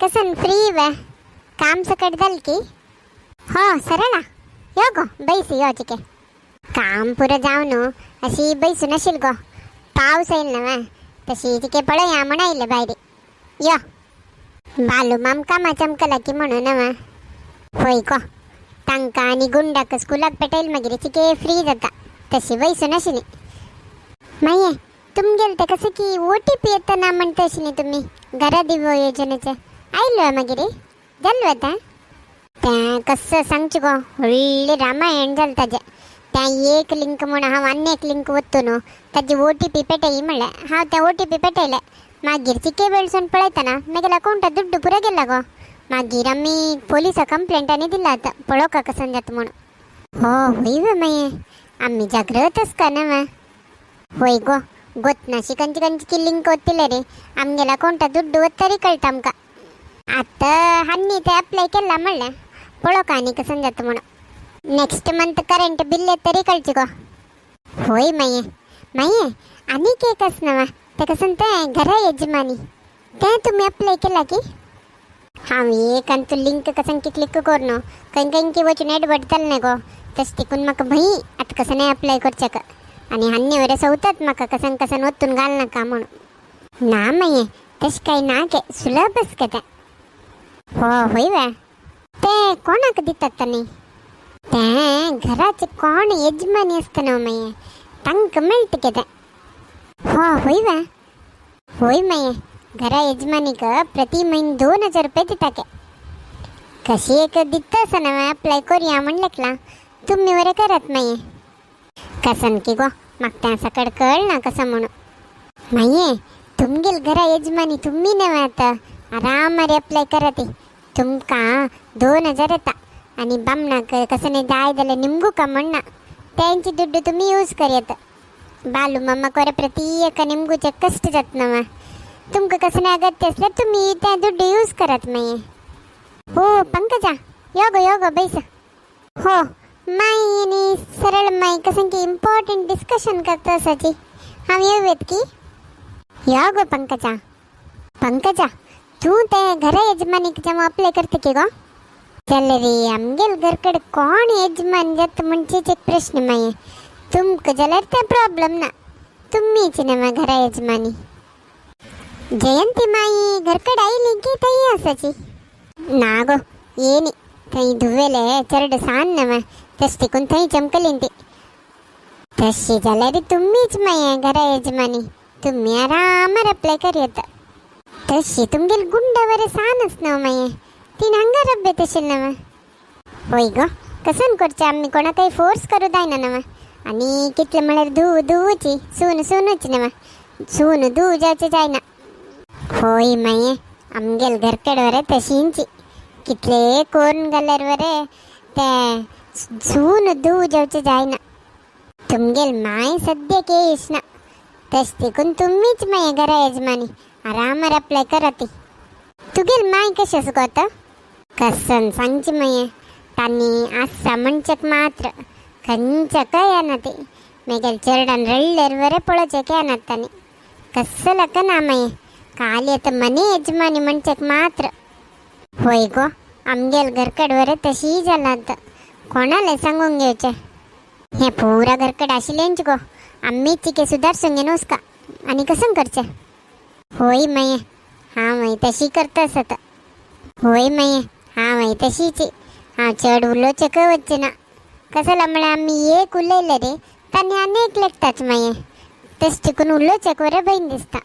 कसन free way काम सकट जाल की? हो सरळा, यो गो बैस यो चिके. काम पुरं जाव न्हू, अशी बैसून अशील गो. पावस येईल ना वा, तशी तिके पळया म्हण आयले भायर. यो बालू माम कामा चमकला की म्हणून वा. होय गो, तांकां आनी गुंडाक स्कुलाक पेटयल, मागीर चिके फ्री जाता. तशी बैसून आशिल्ली. मागीर तुमगेल ते कसं की ओटीपी येता ना म्हणता आशिल्ली तुमी घरा दिवो योजनेचे, आयलो मागीर जाल्लो आतां? तें कसं सांगचें गो, व्हडलें रामायण जालें ताजें. तें एक लिंक म्हूण हांव आनी एक लिंक वत्तो न्हू, ताजी ओटीपी पेटय म्हणलें. हांव तें ओटीपी पेटयलें, मागीर चिके वेळसून पळयतना मागीर अकाउंटात दुड्डू पुरो गेला गो. मागीर आमी पोलिसा कंप्लेंट आनी दिला, आतां पळोवका कसन जाता म्हणून. हो होय वे, मागीर आमी जागृत आसका ना वा. होय गो, गोत कंची कंची लिंक ओत्तिले रे, आमगेल्या अकाउंटात दुड्डू वत्तरी कळटा आमकां. आतां हान्नी ते अप्लाय केला म्हणलें, पळोवका आनी कसन जाता म्हणून. नेक्स्ट मंथ करंट बिल तरी कळची गो. होय मागीर, मागीर आनीक एक आसना वा, ते कसन तें घरा यजमानी तें तुमी अप्लाय केला की? हांव एक अंतू लिंक कसन की क्लिक करून खंय खंय की वचून एडवर्ट जालें गो. तशें तिकून म्हाका भंय आतां कसं नाही अप्लाय करचें. आनी हान्नी वरे सवतात म्हाका कसन कसन वत्तून घाल नाका म्हणून. ना मागीर तशें काय ना के, सुलभ आसता तें. हो होय वे, ते कोणाक दितात न्ही ते घराचे कोण यजमानी आसता न्हू, मागीर तांकां मेळटा कितें. हो होय वे, होय मागीर घरा यजमानीक प्रति म्हयनो 2000 रुपये दिता के. कशी एक दिता आसना, अप्लाय करूया म्हणलें, तुमी बरें करात मागीर. कसन की गो, म्हाका तें सकड कळना कसं म्हणून. मागीर तुमगेल घरा यजमानी तुमी न्हय आतां, आरामार अप्लाय करा ती. तुमकां 2000 येता आनी बामणाक कसं नाही जाय जाल्यार निमगू का म्हणना, तेंची दुड्डू तुमी यूज करयत. बालू मामाक बरें प्रति एका निमगूचे कश्ट जात ना. तुमकां कसं नाही अगत्य असल्यार तुमी ते दुड्डू यूज करात मागीर. हो पंकजा, यो गो यो गो बैस. हो माई आनी सरळ माई कसं की इम्पॉर्टंट डिस्कशन करता आसाची, हांव येवत की? यो गो पंकजा. पंकजा, तूं ते घरा यजमानीक जेव्हा अप्लाय करता की गो? चल रे, आमगेल घरकडे कोण यजमान जाता म्हणचेच एक प्रश्न. मागीर तुमकां जाल्यार ते प्रॉब्लम ना, तुमीच न्हय घरा यजमानी. जयंती माई घरकडे आयली की थंय आसाची? ना गो, येनी. थंय धुवेले चरड सान न्हय, तशें तिकून थंय चमकली ती. तशी जाल्यार तुमीच मागीर घरा यजमानी, तुमी आरामार अप्लाय करयता. तशी तुमगेल गुंड बरें सान आस न्हू, मागीर तीन हांगा रब्बे तशें न्हय. होय गो, कसन करचें, आमी कोणाकय फोर्स करूं जायना न्हय. आनी कितलें म्हळ्यार धूव धुवूची, सून सूनूच न्हय, सून धूव जावचें जायना. होय मागीर आमगेल घरकडे बरें तशींची, कितले करून घाल्यार बरें ते सून धूव जावचें जायना. तुमगेल माय सद्याक येयच ना, तशें देखून तुमीच मागीर घरा यजमानी, आरामार अप्लाय करा ती. तुगेल माय कशें आसा गो आतां? कसन सांगची मागीर, तांणी आसा म्हणचेक मात्र, खंयच्या येना ती. मागीर चेरडान रडल्यार बरें पळोवचें येनात तांणी, कसं ना. मागीर खाली आतां मनी यजमानी म्हणचेक मात्र. होय गो, आमगेल घरकड बरें तशी जालां आतां, कोणाले सांगूंक घेवचें. हें पुरा घरकड आशिल्लेंच गो, आमी चिके सुदारसूंक घेवन वचका आनी कसं करचें. होय मागीर हांव मागीर तशी करता आसता. होय मागीर हांव मागीर तशीच, हांव चड उलोवचें वचचें ना. कसं म्हळ्यार आमी एक उलयलें रे, तांणी आनी एक लेखताच. मागीर तशें चिकून उलोवचें बरें भंय दिसता.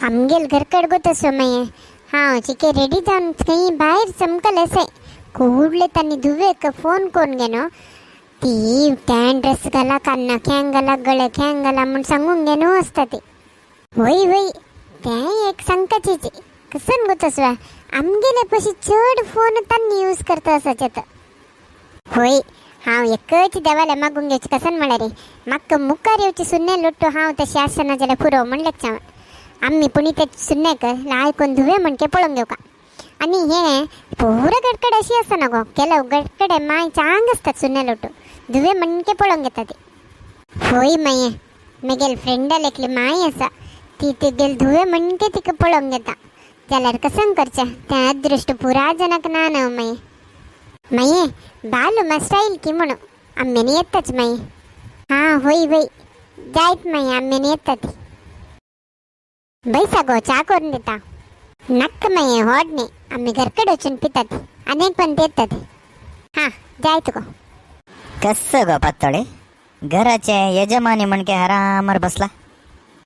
आमगेल घरकड गो तसो. मागीर हांव चिके रेडी जावन खंय भायर चमकलें असें कुडले तांणी धुवेक फोन करून घेनो, ती तें ड्रेस घाला, कान्ना खेंग घाला, गळे खेंग घाला म्हूण सांगूंक घेनो आसता ती. वय वय, तें एक सांगताचीच. कसन गो तसो, आमगेले पशी चड फोन तांणी यूज करता आसाचे आतां. होय, हांव एकच देवाले मागूंक घेवचें, कसन म्हळ्यार म्हाका मुखार येवची सुन्ने लोट्टो हांव तशी आसना जाल्यार पुरो म्हणलेच हांव. आमी पुणी ते सुन्नेक आयकून धुवे म्हणके पळोवंक घेवका. आनी हे पुरा गडकड अशी आसना गो, केलव गडकडे माय चांग आसतात, सुन्ने लोटू धुवे म्हणके पळोवंक घेता ती. होय मागीर मेगेल फ्रेंडाल एकली माय आसा, ती तिगेल धुवे म्हणके तिका पळोवंक घेता. जाल्यार कसं करचें तें अदृश्ट पुरा जनाक ना न्हय मागीर मागीर बालू मा स्टायल की म्हणून आम्यानी येताच मागीर. हां होय होय जायत मागीर आम्यानी येता ती. बैसा गो च्या करून दिता. नक्क मागीर होड न्ही आमी घरकडे वचून पितात आनी पण येतात. हां जायत गो. कसं गो पातोळे घराचे यजमानी म्हणके आरामार बसला.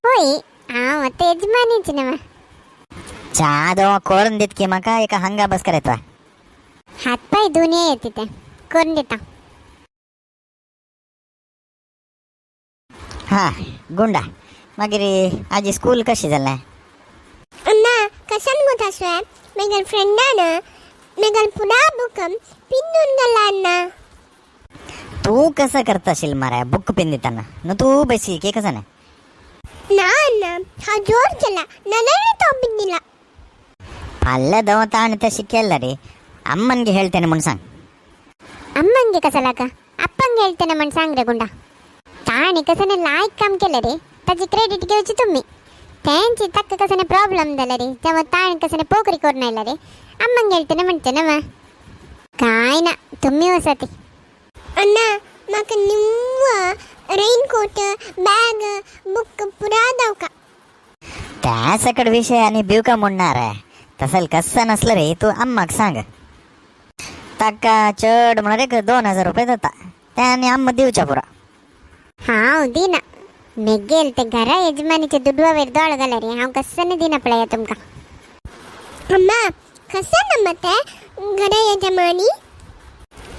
होय हांव आतां यजमानीच न्हय. च्या दो करून देत की म्हाका एका हांगा बस करायचा. हातपाय धुवून ये तिथे करून दिता. हा गुंडा मागीर आजी स्कूल कशी जालें? अण्णा कशान गो तासवे मेगल फ्रेंडान मेगल पुरा बुकम पिंदून गेला अण्णा. तू कसं करताशील मारा बुक पिन दिताना न तू बसशील की कसं नाही? ना अण्णा हा जोर केला ननने तो पिंदिला. फाल्यां दवता आणि तशी केलं रे अम्मनगे ಹೇಳ್ತೇನೆ म्हणून सांग. अम्मंगे कसं का अप्पंगे ಹೇಳ್ತೇನೆ म्हण सांग रे गुंडा. ताणी कसं लायक काम केलं रे ताची क्रेडिट घेवची तुम्ही. त्यांची तक्क कसं प्रॉब्लेम झाला रे जेव्हा ताण कसं पोकरी करून आयला रे अम्मंगे ಹೇಳ್ತೇನೆ म्हणते ना मग काय ना तुम्ही वसती. अण्णा म्हाका निव्व रेनकोट बॅग बुक पुरा दावका. त्या सकट विषय आणि बिवका म्हणणार आहे तसल कसं नसलं रे तू अम्माक सांग ताका चड म्हणून एक 2000 रुपये जाता त्या आणि अम्मा दिवच्या पुरा. हांव दिना मेगेल ते घरा यजमानीचे दुडवा वयर दोळ घाला रे हांव कसं दिना पळया तुमकां. अम्मा कसं ना मते घरा यजमानी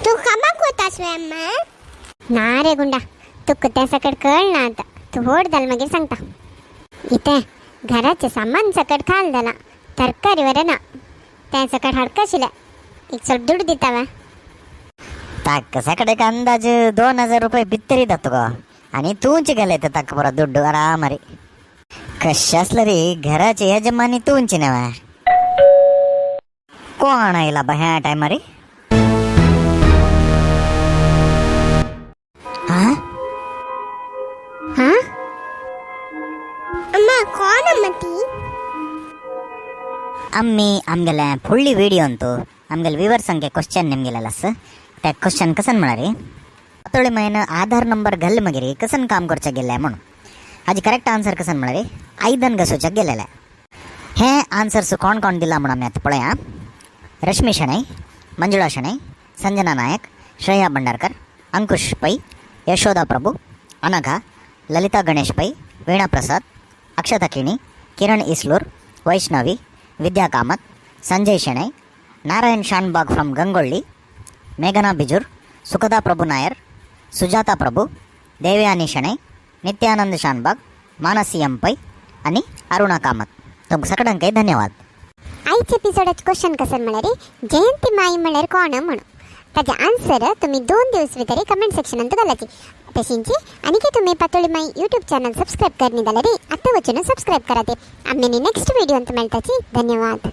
तू कामाक वता अम्मा? ना रे गुंडा तुका त्या सकट कळना आता तू होड जाल मागीर सांगता. इथे घराचे सामान सकट खाल जाला तरकारी वर ना त्या सकट हाडकाशिले एक ಸ್ವಲ್ಪ ದುಡ್ಡು दितावा. ताक सकट एक अंदाज 2000 रुपये भितरी जातो गो आणि तूच गेले तर ताक पुरा दुड्डू आरामारी कशा असलं रे घराचे यजमानी तूंची नव्हे. कोण आयला बा ह्या टायमारी? हा हा अम्मा कोण अम्मा ती? आम्ही आमगेले फुडली विडियो अंतू आमगेले विवर्सांके क्वेश्चन निमगेलेलं आसा त्या क्वेश्चन कसन म्हळ्यार पातोळी मयन आधार नंबर घाल मगीर कसन काम करच्या गेले म्हणून. हाजी करेक्ट आन्सर कसन म्हळ्यार आयदन घसोवच्याक गेलेले. हे आन्सर्स कोण कोण दिला म्हणून आमी आतां पळया. रश्मी शणै, मंजुळा शणै, संजना नायक, श्रेया भंडारकर, अंकुश पै, यशोदा प्रभू, अनघा, ललिता गणेश पै, वीणा प्रसाद, अक्षता किणी, किरण इस्लूर, वैष्णवी, विद्या कामत, संजय शणै, नारायण शानबाग फ्रॉम गंगोळ्ळी, मेघना बिजूर, सुखदा प्रभू नायर, सुजाता प्रभू, देवयानी शणै, नित्यानंद शानबाग, मानसी एम पै आणि अरुणा कामत. तुमकां सगळ्यांकय धन्यवाद. आयच्या एपिसोडाचे क्वेश्चन कसं म्हळ्यार जयंती माई म्हळ्यार कोण म्हणून. ताजे आन्सर तुम्ही 2 दिवस भितर कमेंट सेक्शनांत घालाची. तशींची आनी तुम्ही पातोळी माई यूट्यूब चॅनल सबस्क्राईब करणी जाल्यार आतां वचून सबस्क्राईब कराते. आमी नेक्स्ट व्हिडिओंत मेळटाची. धन्यवाद.